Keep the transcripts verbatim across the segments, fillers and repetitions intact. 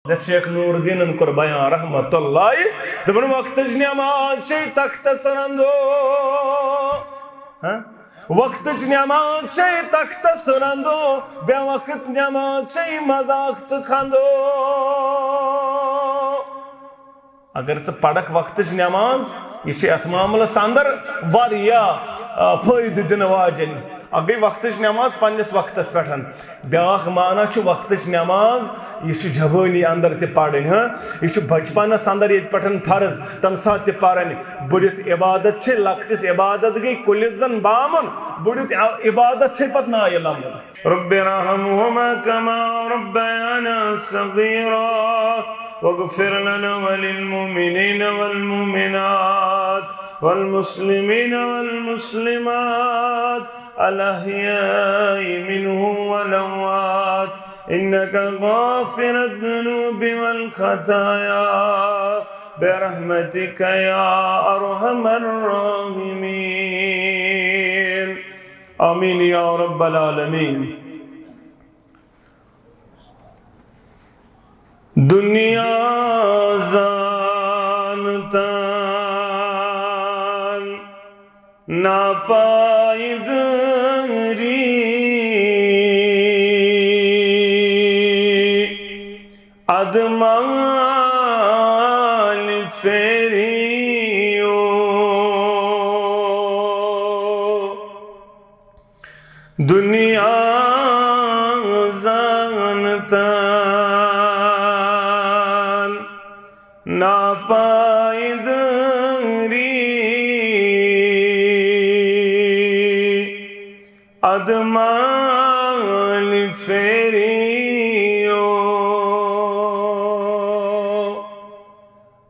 حضرت شیخ نور الدینن کوٚر بیان رحمت اللہ۔ دوٚپُن، وقتٕچ نماز چھے تختس رندو۔ ہاں؟ وقتٕچ نماز چھے تختس رندو، بے وقت نماز چھے مذاق تہٕ کھندو۔ اگر ژٕ پرکھ وقتٕچ نماز، یہِ چھِ اتھ معاملس اندر واریاہ، آ، فٲیدٕ دِنہٕ واجٮ۪ن۔ اکھ گٔے وقتٕچ نماز پننِس وقتس پٮ۪ٹھ۔ بیاکھ معنی چھُ وقتٕچ نماز، یہِ چھُ جوٲنی اندر تہِ پرٕنۍ، ہاں؟ یہِ چھُ بچپنس اندر ییٚتہِ پٮ۪ٹھ فرض، تمہِ ساتہٕ تہِ پرٕنۍ۔ بٔڑِتھ عبادت چھے، لۄکٹِس عبادت گٔے کُلِس زن بامُن، بٔڑِتھ عبادت چھے پتہٕ نایہِ لمُن۔ رب ارحمهما كما ربيانا صغيرا واغفر لنا وللمؤمنين والمؤمنات والمسلمين والمسلمات الأحياء منهم والأموات إنك غافر الذنوب والخطايا برحمتك يا أرحم الراحمين. آمين يا رب العالمين. دنیا زانتن ناپائیداری، ادمال فیریو۔ دنیا زانتن ناپائیداری، ادمال فیریو۔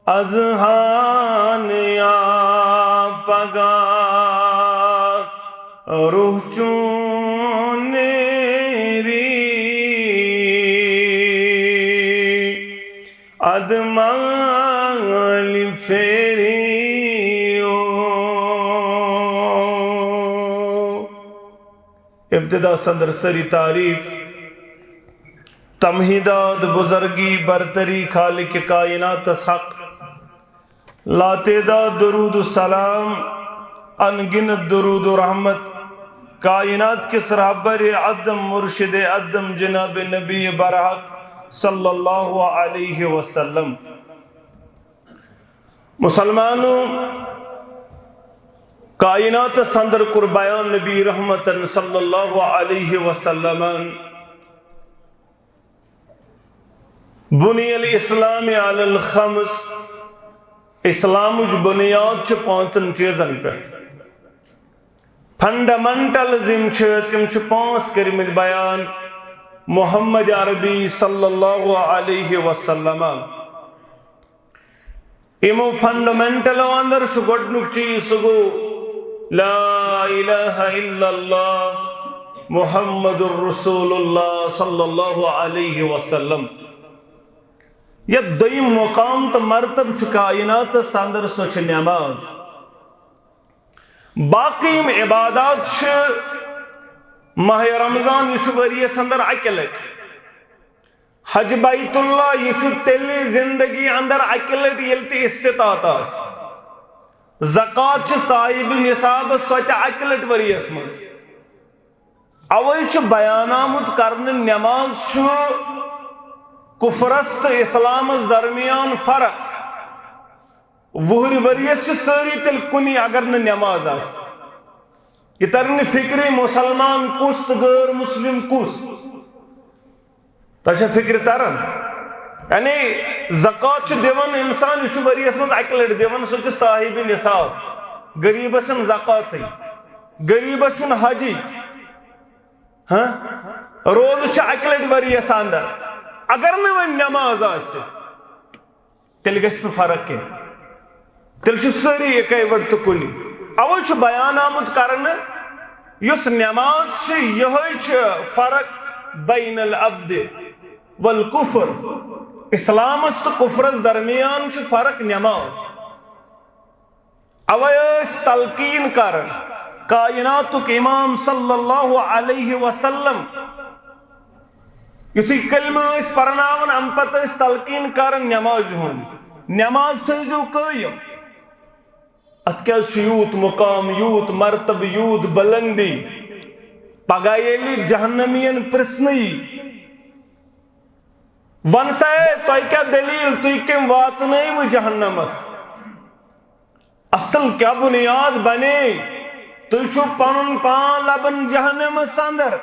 از ہان یا پگاہ روح چون نیری، ادمال فیریو۔ ابتدا سندر سری تعریف، تمہیدات، بزرگی، برتری خالق کائناتس حق، لاتعداد درود و سلام، ان گنت درود و رحمت کائنات کس رہبر اعظم مرشد اعظم جناب نبی برحق صلی اللہ علیہ وسلم۔ مسلمانوں، کائنات سندر قربان نبی رحمتن صلی اللہ علیہ وسلم، بنی الاسلام علی الخمس، اسلامچ بنیاد چھِ پانٛژن چیٖزن پٮ۪ٹھ۔ فنڈامنٹلز یِم چھِ، تِم چھِ پانٛژھ کٔرمٕتۍ بیان محمد عربی صلی اللہ علیہ وسلم۔ یِمو فنڈامنٹلو اندر چھُ گۄڈٕنیُک چیٖز، سُہ گوٚو لا الہ الا اللہ محمد رسول اللہ صلی اللہ علیہ وسلم۔ یتھ دوٚیِم مقام تہٕ مرتبہٕ چھُ کائناتس اندر، سۄ چھِ نماز۔ باقٕے یِم عبادات چھِ، ماہ رمضان، یہِ چھُ ؤریَس اندر اکہِ لٹہِ۔ حج بیت اللہ، یہِ چھُ تیٚلہِ زندگی اندر اکہِ لٹہِ ییٚلہِ تہِ استطاعت آسہِ۔ زکوٰۃ چھِ صاحب نصابس، سۄ تہِ اکہِ لٹہِ ؤریَس منٛز۔ اوے چھُ بیان آمُت کرنہٕ، نماز چھُ کفرس تہٕ اسلامس درمیان فرق۔ وُہرِ ؤریَس چھِ سٲری تیٚلہِ کُنی اگر نہٕ نماز آسہِ۔ یہِ ترِ نہٕ فکرے مسلمان کُس تہٕ غٲر مسلم کُس۔ تۄہہِ چھا فکرِ تران؟ یعنی زکوٰۃ چھُ دِوان انسان، یہِ چھُ ؤریَس منٛز اکہِ لٹہِ دِوان، سُہ تہِ صاحب نصاب۔ غریبس چھُنہٕ زکوٰتٕے، غریبس چھُنہٕ حجٕے۔ ہاں؟ روزٕ چھِ اکہِ لٹہِ ؤریَس اندر۔ اگر نہٕ وۄنۍ نماز آسہِ، تیٚلہِ گژھِ نہٕ فرق کینٛہہ۔ تیٚلہِ چھِ سٲری یِکے وٲٹھۍ تہٕ کُنہِ۔ اوے چھُ بیان آمُت کرنہٕ، یُس نماز چھِ، یِہوٚے چھِ فرق بین العبد والکفر۔ اسلامس تہٕ کفرس درمیان چھِ فرق نماز۔ اوے ٲسۍ تلقین کران کائناتُک امام صلی اللہ علیہ وسلم، یُتھُے کلمہٕ ٲسۍ پرناوان، اَمہِ پتہٕ ٲسۍ تلقین کران نمازِ ہُنٛد، نماز تھٲیزیو قٲیِم۔ اتھ کیٛازِ چھُ یوٗت مقام، یوٗت مرتبہٕ، یوٗت بلندی؟ پگاہ ییٚلہِ جہنمی یَن پرٛژھنہٕ یی، وَن سا، ہے، تۄہہِ کیٛاہ دٔلیٖل، تُہۍ کٔمۍ واتنٲوٕ جہنمس؟ اصل کیٛاہ بُنیاد بنے؟ تُہۍ چھِو پنُن پان لبان جہنمس اندر۔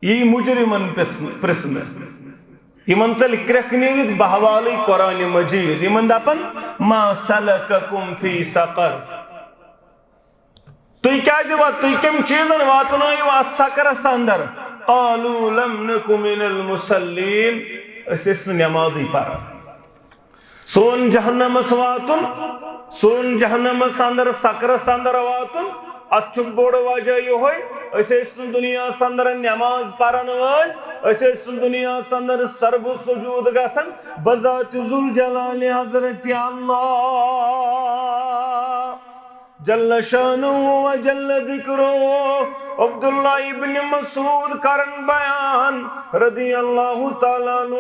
یی مجرمن پس-، پرژھنہٕ۔ یِمن ژٔلۍ کرٛٮ۪کھ نیٖرِتھ بحوالٕے قرآن مجید۔ یِمن دپن، "ما سلککم فی سقر؟" تُہۍ کیٛازِ وا-، تُہۍ کَمہِ چیٖزن واتنٲیِو اتھ سقرس اندر؟ قالوا لم نک من المصلین۔ أسۍ ٲسۍ نہٕ نمازٕے پران۔ سون جہنمس واتُن، سون جہنمس اندر، سقرس اندر واتُن، اتھ چھُ بوٚڑ وجہ یِہوٚے، أسۍ ٲسۍ نہٕ دُنیاہس اندر نماز پرن وٲلۍ، أسۍ ٲسۍ نہٕ دُنیاہس اندر سربہٕ سجود گژھان بذات ذوالجلال حضرت اللہ جل شانہ و جل ذکرہ۔ عبداللہ ابن مسعود کرن بیان رضی اللہ تعالیٰ عنہ،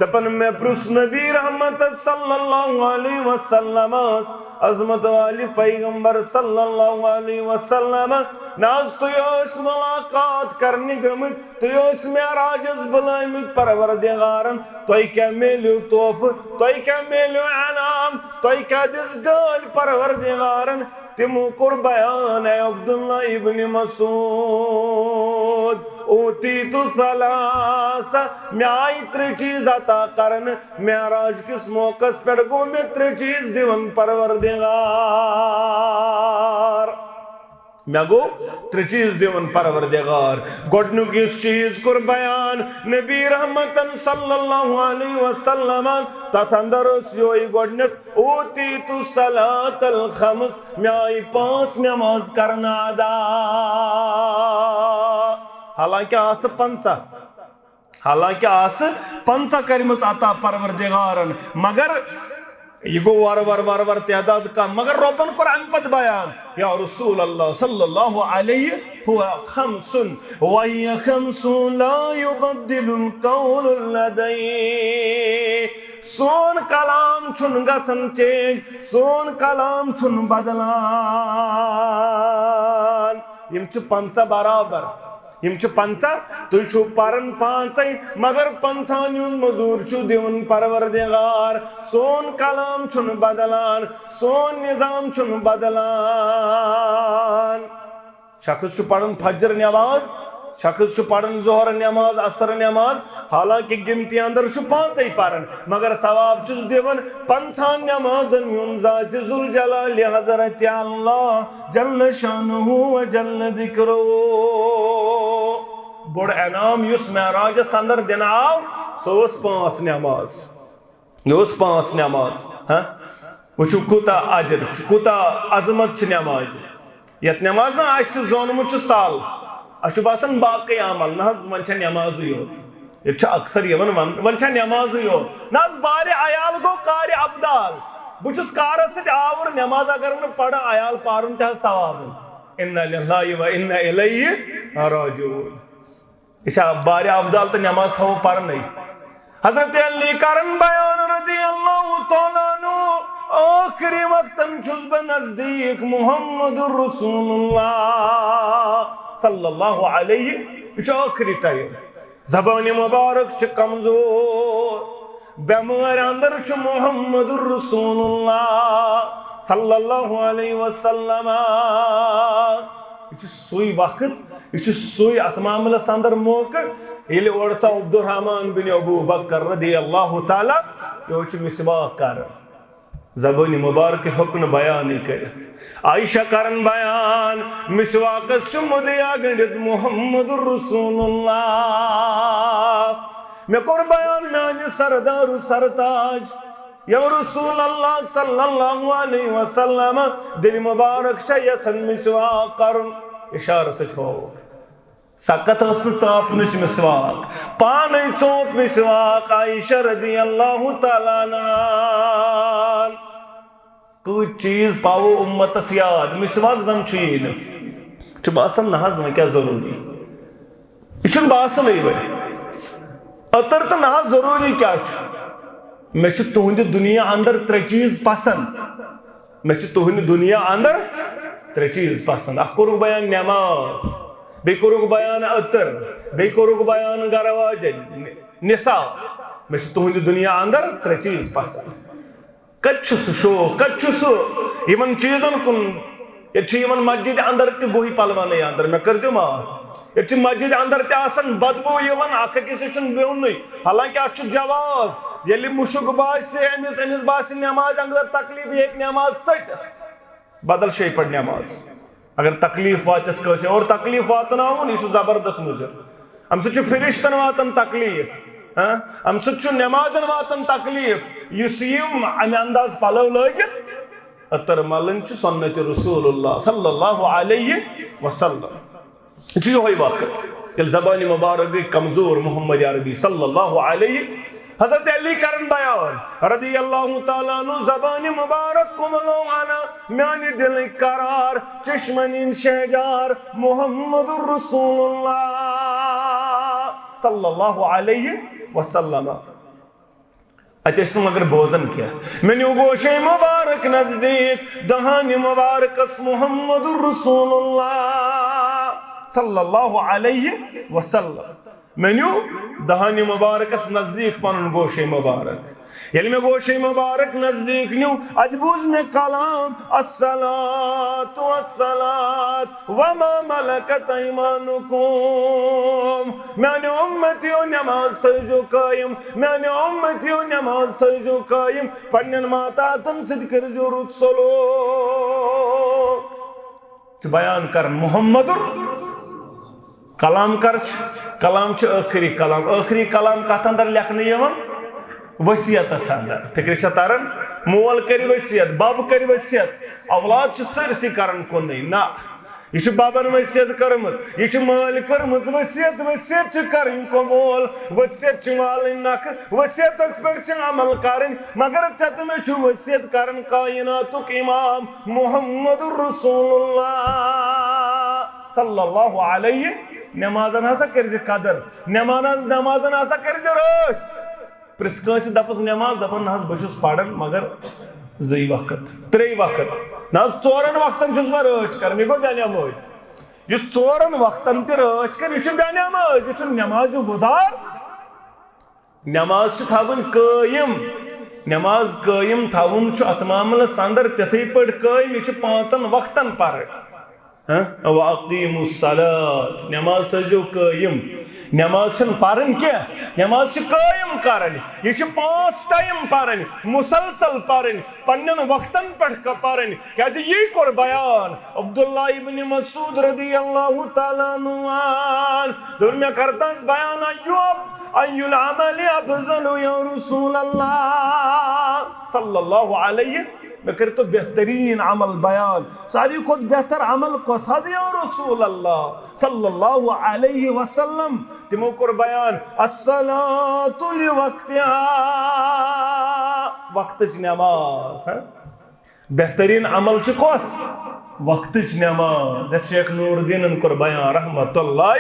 دپن، مےٚ پرُژھ نبی رحمت صلی اللہ علیہ وسلمس، عظمت والہِ پیغمبر صلی اللہ علیہ وسلم، نہ حظ تُہۍ ٲسۍ ملاقات کرنہِ گٔمٕتۍ، تُہۍ ٲسۍ معراجس بُلٲومٕتۍ پروردگارن، تۄہہِ کیٛاہ میلیو تحفہٕ؟ تۄہہِ کیٛاہ میلیو انعام؟ تۄہہِ کیٛاہ دِژ ڈٲلۍ پروردگارن؟ تِمو کوٚر بیان، اے عبداللہ ابن مسعود، اوتیت ثلاثہ، مےٚ آیہِ ترٛےٚ چیٖز عطا کرنہٕ۔ معراج کِس موقعس پٮ۪ٹھ گوٚو مےٚ ترٛےٚ چیٖز دِوان پروردگار۔ مےٚ گوٚو ترٛےٚ چیٖز دِوان پروردگار۔ گۄڈٕنیُک یُس چیٖز کوٚر بیان نبی رحمتن صلی اللہ علیہ وسلمن، تتھ اندر اوس یِہوٚے گۄڈٕنیُک، اوتیت الصلاۃ الخمس، مےٚ آیہِ پانٛژھ نماز کرنہٕ ادا۔ حالانکہ آسہٕ پنٛژاہ، حالانکہ آسہٕ پنٛژاہ کٔرمٕژ عطا پروردگارن، مگر یہِ گوٚو وارٕ وارٕ وارٕ وارٕ تعداد کم، مگر رۄبن کوٚر امہِ پتہٕ بیان، یا رسول اللہ صلی اللہ علیہ، هو خمس، وهي خمس لا يبدل القول لدي۔ سون کلام چھُنہٕ گژھان چینج، سون کلام چھُنہٕ بدلان۔ یِم چھِ پنٛژاہ برابر۔ یِم چھِ پنٛژاہ، تُہۍ چھِو پران پانٛژے، مگر پنٛژاہن ہُنٛد مٔزوٗر چھُ دِوان پروردگار۔ سون کلام چھُنہٕ بدلان، سون نظام چھُنہٕ بدلان۔ شخص چھُ پران فجر نماز، شخص چھُ پران ظہر نماز، عصر نماز، حالانکہ گنتی اندر چھُ پانٛژے پران، مگر ثواب چھُس دِوان پنٛژاہن نمازن ہُنٛد ذات ذوالجلال حضرت اللہ جل شانہ و جل ذکرہ۔ بوٚڑ انعام یُس معراجس اندر دِنہٕ آو، سُہ اوس پانٛژھ نماز۔ یہِ اوس پانٛژھ نماز۔ ہاں، وٕچھِو کوٗتاہ اجر چھُ، کوٗتاہ عظمت چھِ نمازِ۔ یتھ نماز نہ اَسہِ زونمُت چھُ سل، اَسہِ چھُ باسان باقٕے عمل، نہ حظ، وۄنۍ چھےٚ نمازٕے یوت۔ ییٚتہِ چھُ اکثر یِوان ون-، وۄنۍ چھےٚ نمازٕے یوت۔ نہ حظ، بارِ عیال گوٚو کارِ ابدال۔ بہٕ چھُس کارس سۭتۍ آوُر، نماز اگر نہٕ پرٕ، عیال پرُن تہِ حظ ثوابٕے۔ انا للہ و انا الیہ راجعون۔ یہِ چھا بارِ ابدال تہٕ نماز تھاوو پرنَے؟ حضرت علی کرن بیان رضی اللہ تعالیٰ عنہ، ٲخری وقتن چھُس بہٕ نزدیٖک محمد رسول اللہ صلی اللہ علیہ، یہِ چھُ ٲخری ٹائم۔ زبانِ مبارک چھِ کمزور، بیمٲرۍ اندر چھُ محمد رسول اللہ صلی اللہ علیہ وسلم۔ یہِ چھُ سُے وقت، یہِ چھُ سُے اتھ معاملس اندر موقع، ییٚلہِ اورٕ ژاو عبدالرحمان بن ابو بکر رضی اللہ تعالیٰ، یہِ چھُ مسواک کران۔ زبانِ مبارک ہیوٚک نہٕ بیانٕے کٔرِتھ۔ عائشہ کرن بیان، مسواکس چھُ مُدعا گٔنڈِتھ محمد رسول اللہ۔ مےٚ کوٚر بیان میانہِ سردارُک سرتاج، یا رسول اللہ صلی اللہ علیہ وسلم، دِلہِ مبارک چھا یژھان مسواک کرُن؟ اشارٕ سۭتۍ ہووُکھ۔ سکت ٲس نہٕ ژاپنٕچ مسواک، پانے ژوپ مسواک عائشہ رضی اللہ تعالیٰ عنہا۔ کۭتۍ چیٖز پاوو اُمتس یاد، مسواک زن چھُ یی نہٕ۔ چھُ باسان، نہ حظ، وۄنۍ کیٛاہ ضروٗری؟ یہِ چھُنہٕ باسانٕے وۄنۍ۔ عطر تہٕ نہ حظ ضروٗری کیٛاہ چھُ؟ مےٚ چھُ تُہنٛدِ دُنیا اندر ترٛےٚ چیٖز پسنٛد۔ مےٚ چھُ تُہنٛدِ دُنیا اندر ترٛےٚ چیٖز پسنٛد۔ اکھ کوٚرُکھ بیان نماز، بیٚیہِ کوٚرُکھ بیان عطر، بیٚیہِ کوٚرُکھ بیان گرٕ واجٮ۪ن، نساء۔ مےٚ چھُ تُہنٛدِ دُنیا اندر ترٛےٚ چیٖز پسنٛد۔ کتہِ چھُ سُہ شوق؟ کتہِ چھُ سُہ یِمن چیٖزن کُن؟ ییٚتہِ چھُ یِمن مسجد اندر تہِ گُہہ پلوانٕے اندر، مےٚ کٔرۍزیو معاف۔ ییٚتہِ چھِ مسجد اندر تہِ آسان بدبو یِوان، اکھ أکِس سۭتۍ چھُنہٕ بِہُنٕے۔ حالانکہ اتھ چھُ جواز، ییٚلہِ مُشُک باسہِ أمِس، أمِس باسہِ نٮ۪مازِ اندر تکلیف، یہِ ہیٚکہِ نٮ۪ماز ژٔٹِتھ، بدل جایہِ پرِ نٮ۪ماز۔ اگر تکلیف واتٮ۪س کٲنٛسہِ، اور تکلیف واتناوُن، یہِ چھُ زبردست مُضر۔ امہِ سۭتۍ چھُ فرشتن واتان تکلیف، ہاں؟ امہِ سۭتۍ چھُ نٮ۪مازن واتان تکلیف۔ یُس یِم امہِ انداز پلو لٲگِتھ عطر ملٕنۍ چھِ سنت رسول اللہ صلی اللہ علیہ وسلم۔ یہِ چھُ یِہوٚے وقت، ییٚلہِ زبانہِ مبارک گٔے کمزور محمد عربی صلی اللہ علیہ۔ حضرت علی کرن بیان رضی اللہ تعالیٰ عنہ، زبانہِ مبارک کُملو انا، میانہِ دلٕکۍ قرار، چشمن ہٕنٛدۍ شہجار محمد رسول اللہ صلی اللہ علیہ وسلم۔ اتہِ ٲسۍ نہٕ مگر بوزان کینٛہہ۔ مےٚ نیوٗ گوشے مبارک نزدیٖک دہانہِ مبارکس محمد رسول اللہ صلی اللہ علیہ وسلم۔ مےٚ نیوٗ دہانہِ مبارکس نزدیٖک پنُن گوشے مبارک۔ ییٚلہِ مےٚ گوشے مبارک نزدیٖک نیوٗ، اتہِ بوٗز مےٚ کلام، الصلاۃ والصلاۃ وما ملکت ایمانکم۔ میانہِ اُمتیو، نماز تھٲیزیو قٲیِم، میانہِ اُمتیو، نماز تھٲیزیو قٲیِم، پننٮ۪ن ماتاتن سۭتۍ کٔرزیو رُت سلوک۔ چھُ بیان کران محمد کلام کر چھُ؟ کلام چھُ ٲخری کلام۔ ٲخری کلام کتھ اندر لیکھنہٕ یِوان؟ وصیتس اندر۔ فکرِ چھا تران؟ مول کرِ وصیت، بب کرِ وصیت، اولاد چھِ سٲرسٕے کران کُنُے۔ نہ، یہِ چھُ ببن وصیت کٔرمٕژ، یہِ چھِ مٲلۍ کٔرمٕژ وصیت۔ وصیت چھِ کرٕنۍ قبول، وصیت چھِ والٕنۍ نکھٕ، وصیتس پٮ۪ٹھ چھِ عمل کرٕنۍ۔ مگر ژےٚ تہٕ مےٚ چھُ وصیت کران کائناتُک امام محمد رسول اللہ صلی اللہ علیہ۔ نمازن ہسا کٔرزِ قدر، نماز، نمازن ہسا کٔرزِ رٲچھ۔ پرٛژھ کٲنٛسہِ، دَپُس نٮ۪ماز، دَپان نہ حظ بہٕ چھُس پَران مگر زٕے وقت، ترٛے وقت، نہ حظ ژورَن وقتَن چھُس بہٕ رٲچھ کَران، یہِ گوٚو بے نٮ۪مٲزۍ۔ یُس ژورَن وقتَن تہِ رٲچھ کَرِ، یہِ چھُ بے نٮ۪مٲزۍ، یہِ چھُنہٕ نٮ۪مازِ گُزار۔ نٮ۪ماز چھِ تھاوٕنۍ قٲیِم، نٮ۪ماز قٲیِم تھاوُن چھُ اَتھ معاملَس اَندَر تِتھٕے پٲٹھۍ قٲیِم، یہِ چھِ پانٛژَن وقتَن پَرٕنۍ۔ ہہ؟ وَأَقِیمُوا الصَّلَاةَ، نٮ۪ماز تھٲیزیو قٲیِم۔ نٮ۪ماز چھَنہٕ پَرٕنۍ کینٛہہ، نٮ۪ماز چھِ قٲیِم کَرٕنۍ۔ یہِ چھِ پانٛژھ ٹایم پَرٕنۍ، مُسلسل پَرٕنۍ، پنٛنٮ۪ن وقتَن پٮ۪ٹھ ک-، پَرٕنۍ۔ کیٛازِ یی کوٚر بیان عبداللہ ابن مسعود رضی اللہ تعالیٰ عنہ۔ دوٚپُن، مےٚ کَر تَس بیان، ایوب، أَيُّ الْعَمَلِ أَفْضَلُ یا رسول اللہ صلی اللہ علیہ۔ مےٚ کٔرۍتو بہتریٖن عمل بیان، ساروی کھۄتہٕ بہتر عمل کۄس حظ یا رسول اللہ صلی اللہ علیہ وسلم؟ تِمو کوٚر بیان، الصلاۃ لوقتہا، وقتٕچ نٮ۪ماز۔ ہہ؟ بہتریٖن عمل چھُ کۄس؟ وقتٕچ نٮ۪ماز۔ یَتھ شیخ نور الدیٖنن کوٚر بیان رحمت اللہ،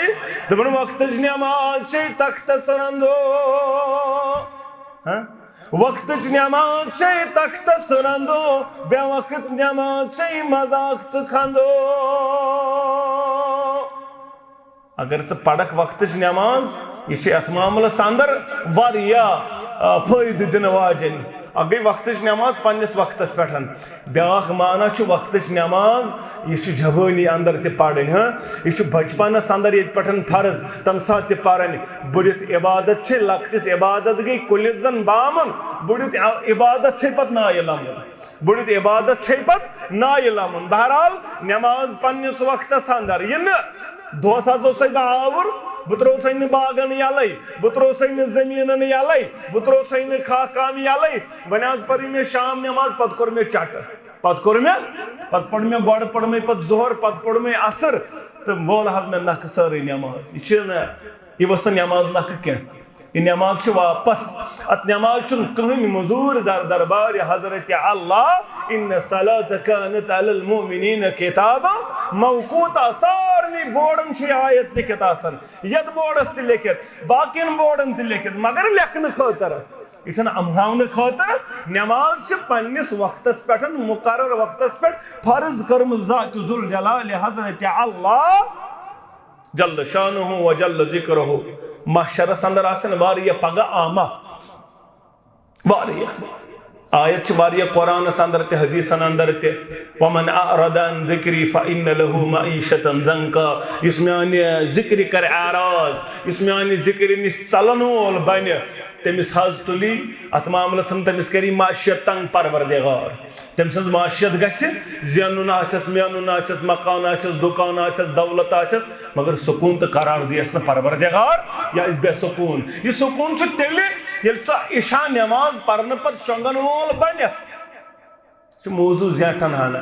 دوٚپُن، وقتٕچ نٮٮ۪ماز چھے تختس رنٛدو۔ ہہ؟ وقتٕچ نٮ۪ماز چھے تختس رنٛدو، بے وقت نٮ۪ماز چھے مذاق تہٕ کھنٛدو۔ اگر ژٕ پرکھ وقتٕچ نٮ۪ماز، یہِ چھِ اَتھ معاملس اندر واریاہ، آ، فٲیدٕ دِنہٕ واجٮ۪ن۔ اکھ گٔے وقتٕچ نٮ۪ماز پننِس وقتس پٮ۪ٹھ۔ بیٛاکھ معنی چھُ وقتٕچ نٮ۪ماز، یہِ چھُ جوٲنی اندر تہِ پرٕنۍ، ہاں؟ یہِ چھُ بچپنس اندر ییٚتہِ پٮ۪ٹھ فرض، تمہِ ساتہٕ تہِ پرٕنۍ۔ بٔڑِتھ عبادت چھِ، لۄکٹِس عبادت گٔے کُلِس زن بامُن، بٔڑِتھ عبادت چھے پتہٕ نایہِ لمُن۔ بٔڑِتھ عبادت چھے پتہٕ نایہِ لمُن۔ بہرحال، نٮ۪ماز پننِس وقتس اندر۔ یہِ نہٕ دۄہس حظ اوسے بہٕ آوُر، بہٕ ترٛووسے نہٕ باغن یلے، بہٕ ترٛووسے نہٕ زٔمیٖنن یلے، بہٕ ترٛووسے نہٕ کانٛہہ کامہِ یلے۔ وۄنۍ حظ پٔر مےٚ شام نٮ۪ماز، پتہٕ کوٚر مےٚ چٹہٕ۔ پتہٕ کوٚر مےٚ، پتہٕ پٔر مےٚ گۄڈٕ پٔر مےٚ پتہٕ ظہر، پتہٕ پٔر مےٚ عصر، تہٕ وول حظ مےٚ نکھٕ سٲرٕے نٮ۪ماز۔ یہِ چھِ نہٕ، یہِ ؤژھ نہٕ نٮ۪ماز نکھٕ کینٛہہ۔ یہِ نٮ۪ماز چھِ واپس۔ اتھ نٮ۪ماز چھُنہٕ کٕہٕنۍ مٔزوٗر در دربارِ حضرت اللہ۔ ان الصلاۃ کانت علی المؤمنین کتابا موقوتا، سارنٕے بورڈن چھِ یہِ آیت لیکھِتھ آسان، یتھ بورڈس تہِ لیکھِتھ، باقین بورڈن تہِ لیکھِتھ، مگر لیکھنہٕ خٲطرٕ۔ یہِ چھَنہٕ امہاونہٕ خٲطرٕ۔ نماز چھِ پننِس وقتس پٮ۪ٹھ، مقرر وقتس پٮ۪ٹھ فرض کٔرمٕژ ذات ذوالجلال حضرت اللہ جل شانہ و جل ذکرہ۔ محشرس اندر آسن واریاہ پگاہ آمہ۔ واریاہ آیت چھِ واریاہ قرآنس اندر تہِ، حدیثن اندر تہِ۔ ومن اعرض عن ذکری فان لہ معیشۃ ضنکا۔ یُس میانہِ ذکرِ کرِ اعراض، یُس میانہِ ذکرِ نِش ژلن وول بنہِ، تٔمِس حظ تُلی اتھ معاملس منٛز، تٔمِس کری معیشت تنگ پروردگار۔ تٔمۍ سٕنٛز معیشت گژھِ، زینُن آسٮ۪س، مینُن آسٮ۪س، مکان آسٮ۪س، دُکان آسٮ۪س، دولت آسٮ۪س، مگر سکوٗن تہٕ قرار دِیَس نہٕ پروردگار، یہِ آسہِ بے سکوٗن۔ یہِ سکوٗن چھُ تیٚلہِ، ییٚلہِ ژٕ عشاء نٮ۪ماز پرنہٕ پتہٕ شۄنٛگن وول بنہِ۔ چھُ موضوع زیٹھن ہنا۔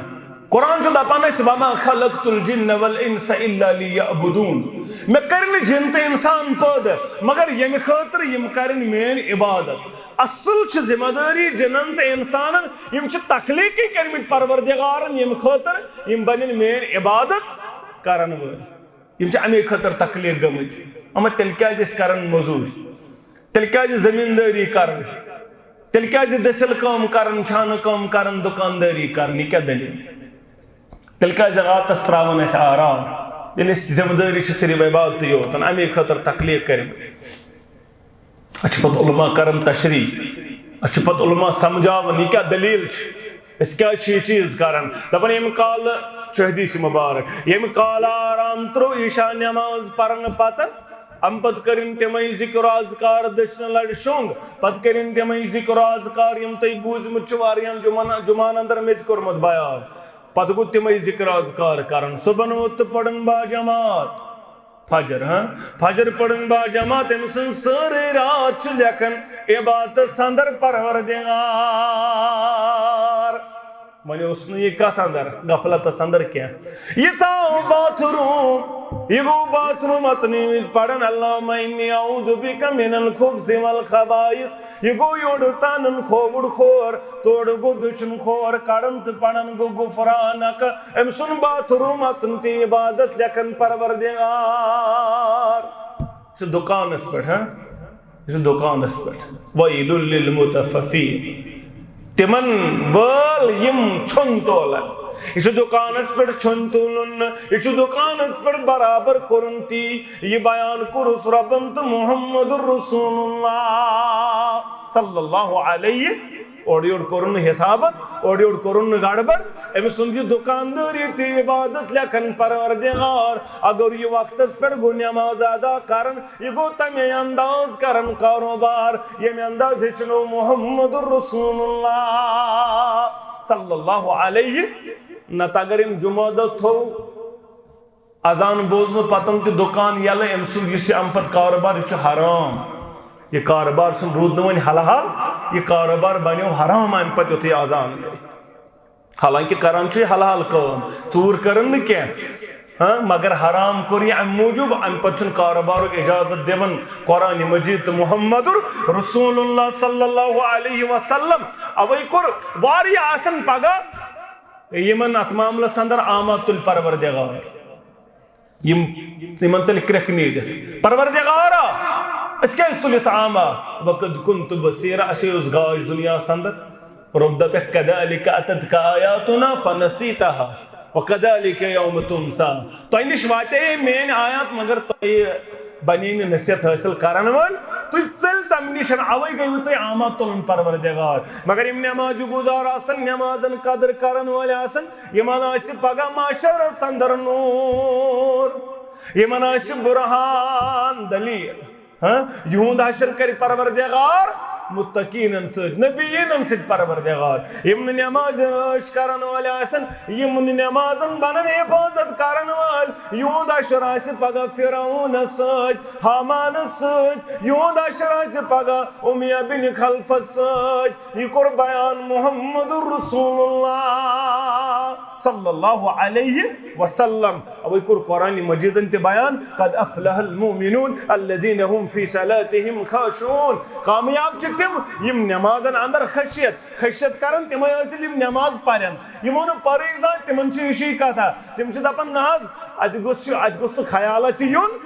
قرآن چھُ دپان اَسہِ، وما خلقت الجن والانس الا لیعبدون۔ مےٚ کٔرۍ نہٕ جِن تہٕ انسان پٲدٕ مگر ییٚمہِ خٲطرٕ یِم کرن میٲنۍ عبادت۔ اصل چھِ ذمہ دٲری جِنن تہٕ انسانن، یِم چھِ تخلیٖقٕے کٔرمٕتۍ پروردگارن ییٚمہِ خٲطرٕ یِم بنن میٲنۍ عبادت کرن وٲلۍ۔ یِم چھِ اَمے خٲطرٕ تخلیٖق گٔمٕتۍ۔ اما تیٚلہِ کیٛازِ أسۍ کران مٔزوٗرۍ؟ تیٚلہِ کیٛازِ زٔمیٖندٲری کران؟ تیٚلہِ کیٛازِ دٔسِل کٲم کران، چھانہٕ کٲم کران، دُکاندٲری کران؟ یہِ کیٛاہ دٔلیٖل؟ تیٚلہِ کیٛازِ راتس ترٛاوان أسۍ آرام، ییٚلہِ أسۍ ذمہٕ دٲری چھِ صرف عبادتٕے یوت، اَمے خٲطرٕ تخلیٖق کٔرمٕتۍ؟ اَسہِ چھِ پتہٕ علماء کران تشریح، اَسہِ چھِ پتہٕ علماء سمجھاوان، یہِ کیٛاہ دٔلیٖل چھِ؟ أسۍ کیٛازِ چھِ یہِ چیٖز کران؟ دَپان، ییٚمہِ کالہٕ، چھُ حدیث مبارک، ییٚمہِ کالہٕ آرام ترٛوو عشاء نٮ۪ماز پرنہٕ پتہٕ، اَمہِ پتہٕ کٔرِن تِمے ذِکر و اذکار، دٔچھنہٕ لَرِ شۄنٛگ، پتہٕ کٔرِن تِمے ذِکر و اذکار، یِم تۄہہِ بوٗزمُت چھُ واریاہن جُمعن، جُمعن اندر مےٚ تہِ کوٚرمُت بیان۔ پتہٕ گوٚو تِمے ذِکر و اذکار کران۔ صُبحن ووٚتھ تہٕ پٔرٕن با جماعت فجر، ہاں؟ فجر پٔرٕن با جماعت، أمۍ سٕنٛز سٲرٕے راتھ چھُ لیکھان عبادتس اندر پروردگار۔ وۄنۍ اوس نہٕ یہِ کتھ اندر، غفلتس اندر کینٛہہ۔ یہِ ژاو باتھ روٗم، یہِ گوٚو باتھ روٗم اژنہٕ وِزِ پران، اللہم انی اعوذ بک من الخبث والخبائث۔ یہِ گوٚو یورٕ ژانان کھووُر کھور، تورٕ گوٚو دٔچھُن کھور، کڑان تہٕ پران گوٚو غفرانک۔ أمۍ سُنٛد باتھ روٗم اژُن تہِ عبادت لیکھان پروردگار۔ سُہ دُکانس پٮ۪ٹھ، ہاں؟ یہِ چھُ دُکانَس پٮ۪ٹھ۔ وَیْلٌ لِلْمُطَفِّفِیٖن۔ تِمن وٲل یِم ژھیوٚن تولن۔ یہِ چھُ دُکانَس پٮ۪ٹھ ژھیوٚن تُلُن، یہِ چھُ دُکانَس پٮ۪ٹھ برابر کوٚرُن تی۔ یہِ بیان کوٚرُس رۄبَن تہٕ محمد رسول اللہ صلی اللہ علیہ۔ اورٕ یورٕ کوٚرُن نہٕ حسابس، اورٕ یورٕ کوٚرُن نہٕ گڑبڑ۔ أمۍ سُنٛد یہِ دُکاندٲری تہِ عبادت لیکھن پروردگار۔ اگر یہِ وقتس پٮ۪ٹھ گوٚو نماز ادا کرن، یہِ گوٚو تمے انداز کرن کاروبار، ییٚمہِ انداز ہیٚچھنو محمد رسول اللہ صلی اللہ علیہ۔ نتہٕ اگر أمۍ جمعہ دۄہ تھوٚو، اذان بوزنہٕ پتہٕ تہِ دُکان یلہٕ، أمۍ سُنٛد یُس یہِ اَمہِ پتہٕ کارٕبار، یہِ چھُ حرام۔ یہِ کارٕبار چھُنہٕ روٗد نہٕ وۄنۍ حلال، یہِ کارٕبار بنیو حرام اَمہِ پتہٕ یُتھُے اذان گٔے۔ حالانکہ کران چھُ یہِ حلال کٲم، ژوٗر کٔرٕن نہٕ کینٛہہ، ہاں، مگر حرام کوٚر یہِ اَمہِ موٗجوٗب، اَمہِ پتہٕ چھُنہٕ کارٕبارُک اجازت دِوان قرآن مجید تہٕ محمد رسول اللہ صلی اللہ علیہ وسلم۔ اوے کوٚر واریاہ آسن پگاہ یِمن اتھ معاملس اندر آمات تُلۍ پروردگار۔ یِم، یِمن تیٚلہِ کرٛٮ۪کھ نیٖرِتھ، پروردگارا، أسۍ کیٛازِ تُلِتھ آما؟ وقد كنت بصيرا، اَسے اوس گاش دُنیاہس اندر۔ رۄب دپٮ۪کھ، كذلك أتتك آياتنا فنسيتها وكذلك اليوم تنسى۔ تۄہہِ نِش واتے میٲنۍ آیات، مگر تۄہہِ بنی نہٕ نصیحت حٲصِل کرن وٲلۍ، تُہۍ ژٔلۍ تمہِ نِش، اوے گٔیوٕ تُہۍ آما تُلُن پروردگار۔ مگر یِم نمازِ گُزار آسن، نمازن قدر کرن وٲلۍ آسن، یِمن آسہِ پگاہ محشرس اندر نوٗر، یِمن آسہِ برہان، دلیل۔ ہاں، یِہُنٛد حشر کرِ پروردگار متقیٖنن سۭتۍ، نبیٖنن سۭتۍ پروردگار۔ یِم نہٕ نمازِ رٲچھ کرن وٲلۍ آسن، یِم نہٕ نمازن بنن حفاظت کرن وٲلۍ، یِہُنٛد حشر آسہِ پگاہ فرعونس سۭتۍ، ہامانس سۭتۍ، یِہُنٛد حشر آسہِ پگاہ امیہ بن خلفس سۭتۍ۔ یہِ کوٚر بیان محمد رسول اللہ صلی اللہ علیہ وسلم۔ اوے کوٚر قرآن مجیدن تہِ بیان، قد افلح المؤمنون الذين هم في صلاتهم خاشعون۔ کامیاب چھِ تِم یِم نٮ۪مازن اندر خشیت خشیت کرن، تِمے ٲسِن یِم نٮ۪ماز پرن۔ یِمو نہٕ پرٕے زانٛہہ، تِمن چھِ ہِشی کتھا۔ تِم چھِ دپان، نہ حظ، اتہِ گوٚژھ چھُ، اتہِ گوٚژھ نہٕ خیالا تہِ یُن۔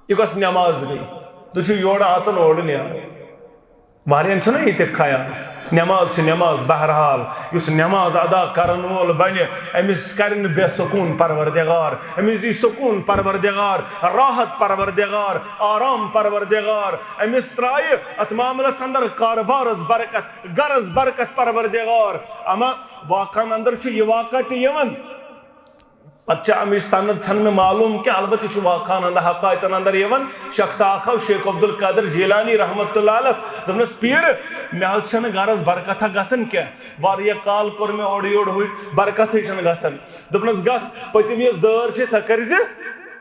یہِ کۄس نٮ۪ماز گٔے؟ تُہۍ چھِو یورٕ اژان، اورٕ نیران۔ واریاہن چھُنہ یہِ تہِ خیال، نٮ۪ماز چھِ نٮ۪ماز۔ بہرحال، یُس نٮ۪ماز ادا کرن وول بنہِ، أمِس کرِ نہٕ بے سکوٗن پروردگار، أمِس دی سکوٗن پروردگار، راحت پروردگار، آرام پروردگار۔ أمِس ترایہِ اتھ معاملس اندر کاربارس برکت، گرس برکت پروردگار۔ اما واقعن اندر چھُ یہِ واقعہ تہِ یِوان۔ پتہٕ چھِ اَمِچ سند چھَنہٕ مےٚ معلوٗم کینٛہہ، البتہ یہِ چھُ واقعن اندر، حقایتن اندر یِوان۔ شخص اکھ آو شیخ عبدالقادر جیلانی رحمتہ اللہ علیہ، دوٚپنَس، "پیٖر، مےٚ حظ چھَنہٕ غرض برکتھا گژھان کینٛہہ، واریاہ کال کوٚر مےٚ اورٕ یورٕ، ہُہ برکتھٕے چھَنہٕ گژھان۔" دوٚپنَس، "گژھ، پٔتِم یۄس دٲر چھِ، سۄ کٔرۍ زِ،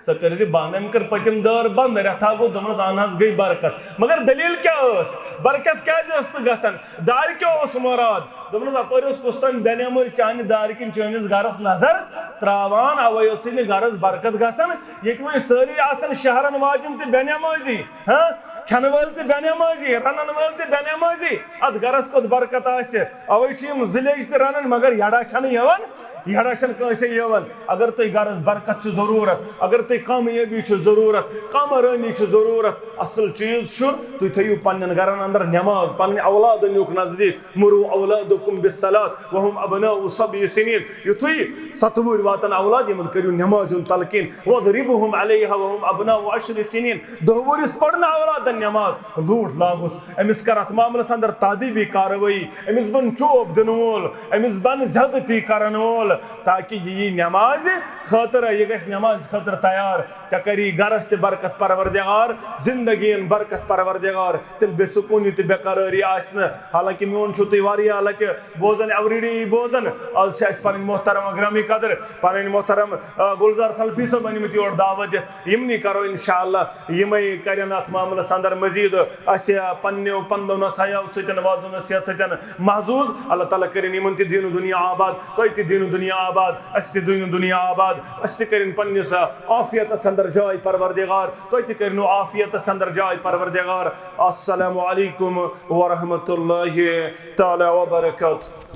سۄ کٔرۍ زِ بنٛد۔" أمۍ کٔر پٔتِم دٲر بنٛد، رٮ۪تھا گوٚو، دوٚپنَس، "اَہن حظ، گٔے برکت۔" مگر دٔلیٖل کیٛاہ ٲس؟ برکت کیٛازِ ٲس نہٕ گژھان؟ دارِ کیٛاہ اوس مراد؟ دوٚپنَس، اَپٲرۍ اوس کُس تام بے نٮ۪مٲزۍ چانہِ دارِ کِنۍ چٲنِس گَرَس نظر ترٛاوان، اَوَے ٲسٕے نہٕ گَرَس برکت گژھان۔ ییٚتہِ وۄنۍ سٲری آسَن شہرَن واجٮ۪ن تہِ بے نٮ۪مٲزی، ہاں، کھٮ۪نہٕ وٲلۍ تہِ بے نٮ۪مٲزی، رَنَن وٲلۍ تہِ بے نٮ۪مٲزی، اَتھ گَرَس کوٚت برکت آسہِ؟ اَوَے چھِ یِم زٕ لیٚجہِ تہِ رَنان، مگر یَڑا چھَنہٕ یِوان، یَڑا چھَنہٕ کٲنٛسے یِوان۔ اگر تۄہہِ گَرَس برکت چھِ ضروٗرت، اگر تۄہہِ کامیٲبی چھِ ضروٗرت، کامرٲنی چھِ ضروٗرت، اَصٕل چیٖز چھُ، تُہۍ تھٲیِو پنٛنٮ۪ن گَرَن اندر نٮ۪ماز، پنٕنۍ اولاد أنِوکھ نزدیٖک۔ مروا اولادکم بالصلاۃ وهم ابناء سبع سنین۔ یُتھُے ستہٕ وُہٕرۍ واتن اولاد، یِمن کٔرِو نٮ۪مازِ ہُنٛد تلقین۔ واضربهم علیها وهم ابناء عشر سنین۔ دَہ وُہرِس پٔر نہٕ اولادن نٮ۪ماز، لوٗٹھ لاگُس، أمِس کر اتھ معاملس اندر تادیبی کاروٲیی، أمِس بن چوب دِنہٕ وول، أمِس بن زیادتی کرن وول، تاکہ یہِ یی نٮ۪مازِ خٲطرٕ، یہِ گژھِ نٮ۪مازِ خٲطرٕ تیار۔ ژےٚ کری گرس تہِ برکت پروردگار، زندگین برکت پروردگار، تیٚلہِ بے سکوٗنی تہٕ بے قرٲری آسہِ نہٕ۔ حالانکہ میون چھُو تُہۍ واریاہ لٹہِ بوزان، already بوزان۔ آز چھِ اَسہِ پنٕنۍ محترم گرامی قدر، پنٕنۍ محترم، آ، گلزار سلفی صٲب ٲنمٕتۍ یور دعوت دِتھ۔ یِمنٕے کرو انشاءاللہ، یِمے کرن اتھ معاملس اندر مزید اَسہِ پننیو پندو نصایحو سۭتۍ، وعظ و نصیحت سۭتۍ محظوظ۔ اللہ تعالیٰ کٔرِن یِمن تہِ دین و دنیا آباد، تۄہہِ تہِ دین و دنیا آباد، اَسہِ تہِ دین و دنیا آباد، اَسہِ تہِ کٔرِن پننِس عافیتس اندر جاے پروردگار، تۄہہِ تہِ کٔرِنو عافیتس اندر جاے پروردگار۔ السلام علیکم ورحمۃ اللہ تعالیٰ وبرکاتہ۔